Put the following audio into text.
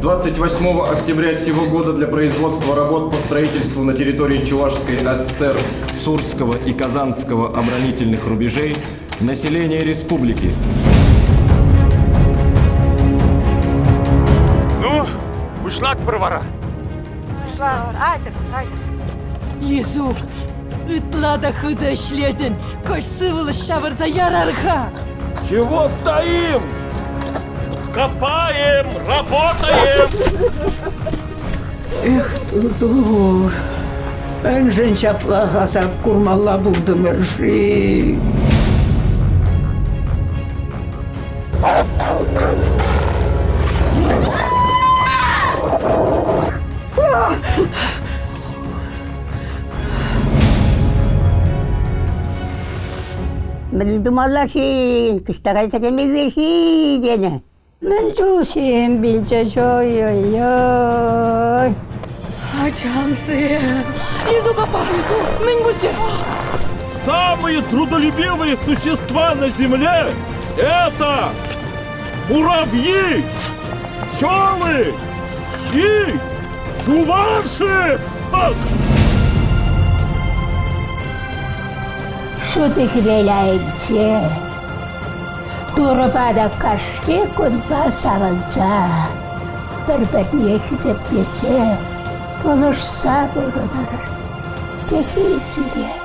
28 октября сего года для производства работ по строительству на территории Чувашской ССР Сурского и Казанского оборонительных рубежей население республики. Ну, пуҫлатпӑр вара. Айтӑр, айтӑр. Лисук, ытла та хытӑ ӗҫлетӗн. Кӑш сывлӑш ҫавӑрса ярар-ха. Чего стоим? Копаем, работаем! Эх, тур, мӗншӗн ҫапла асап курмалла пултӑмӑр-ши? Мӗн тумалла-ши, кӑҫта кайса кӗмелле-ши тенӗ. Мӗн чул ҫын вилчӗҫ, ой-ой-ой. Ачамсем! Лизук аппа, Лизук, мӗн пулчӗ? Самые трудолюбивые существа на Земле – это муравьи, пчелы и чуваши! Ҫутӑ хӗвел айӗнче Турӑпа та кашни кунпа савӑнса, пӗр-пӗрне хисеплесе, пулӑшса пурӑнӑр. Пехил сире.